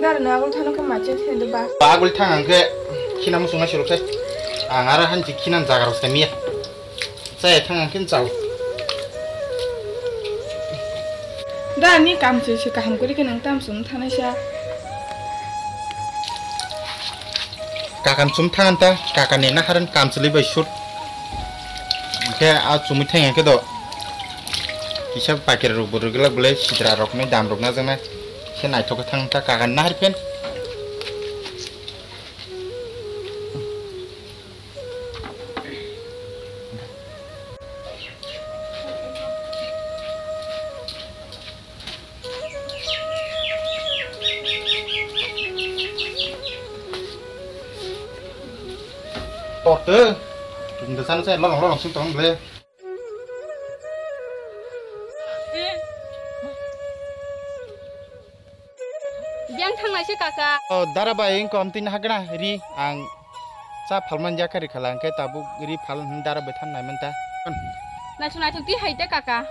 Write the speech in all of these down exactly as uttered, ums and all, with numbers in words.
Dara no agul thano khe macha thendo ba. Agul thang ang khe khina musung na suru khe. Ang ara hanchi khina jaga rok samiya. Chaya thang ang khe chao. Da ni kam se se kaham kori khe nang tam sum thanai sa. Kakan sum thangan ta, kakan ni naharan kam chili bai sut. Khe a chumui thang khe do. Kisa pakir rok bo rwglak bole sidra rok ni dam rok na jang na. Se naithok khe thang ta kakan nahar phen. Torte, tungda sana saya lorong lorong sing tong ble. Biyang thanglai se kaka. O, dara bai, wngkha omtwi nahagna ri ang cha phalmani yakari khala, hwnkhe tabuk ri phal hwn dara bai than naimanta. Naisuk naisuk twi hai de kaka.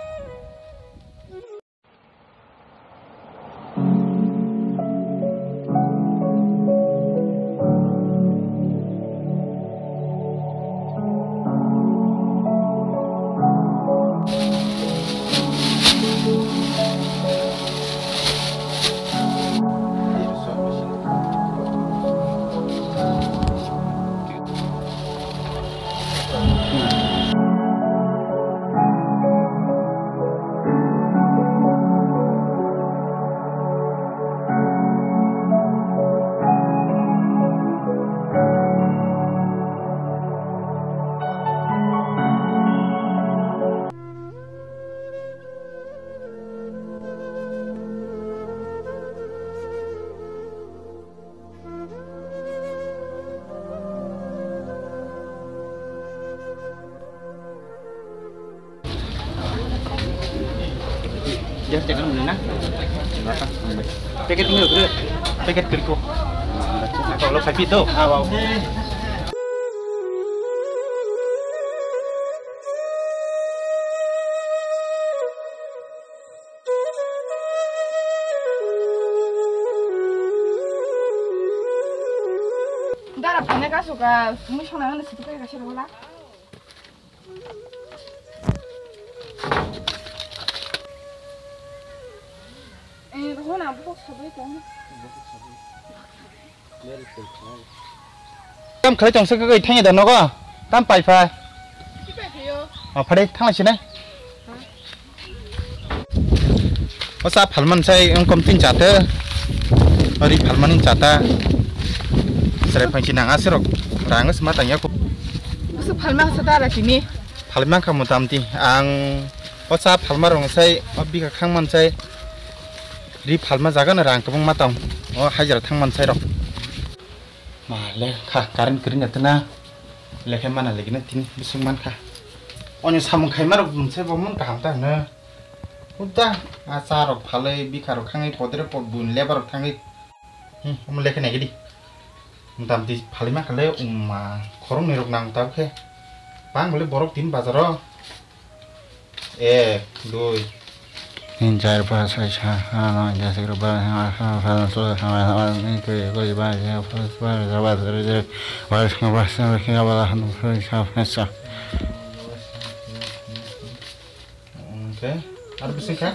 Packet ni udah, packet kiri ko. Kalau sapi tu, ah, wow. Dara phane ka suka, mui sona ngana situ ka kasih rola. Eh, hona bukuk sabai tong. Kam khlai tong se kai thangya da nogo. Kam pai pha. Ki pai phaio? O phade thang lai sinai. Ha? O cha phalman sai wngkom tin cha te. O ri phalmani cha ta. Serai phang si nang asirok. Rang se ma tang ya ko. Busu phalma sa ta ra tini. Phalma kha motamti ang o cha phalma rong sai o bikha khang man sai. Ri phalma jaga no rang kwbangma tong. O hajra thang man sai rok. Ma le kha current kwrwi na tana. Lekhe mana legina tini bising man kha. Oni samung khaima rok bumse bo mun kaham ta hwno. Uda a cha rok phalwi bikha rok khangwi podre pod bun lebar rok thangwi. Hmm, omo lekhe nai gidi. Motamti phalwi ma khale umma khoroknwi rok nang tabukhe. Bang bole borok tin bazaro. Ek, dui. Tin, char, panch, chhai, sat, aat, noi, das, egaroh, baro, tero. Hwnkhe, aro bisi kha?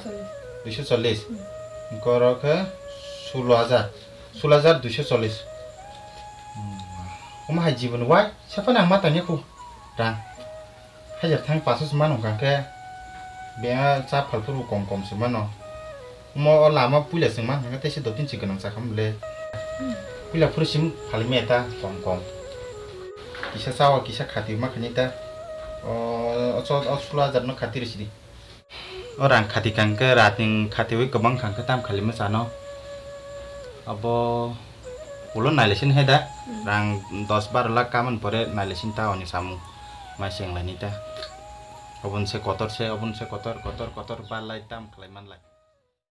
Duiso chollis. Hwnkhe oro khe sulo hajar. Sulo hajar duiso chollis. Omo hai jiboni wai, sephano ang ma tangya khu. Rang. Hajar thang paso se mano hwnkha khe, beng cha phalphuru kom kom se mano. Omo o lama puila chwng man hwnkha khe teisa dottin se gwnang cha kha mole. Puila phuru sim phalwi maya ta kom kom. Kisa cha o kisa khati ma khainai ta. O, o cho, o sulo hajar no khati rw sidi. O rang khati kang khe ratni khatiwi kwbang kang khe tam khali ma chano. Abo ulo nailaisini hai da. Hmm. Rang dos baro lakh kamani pore nailaisini ta oni samung mai senglaini ta. Oboni se kotor se, oboni se kotor, kotor, kotor balai tam khlai manlai.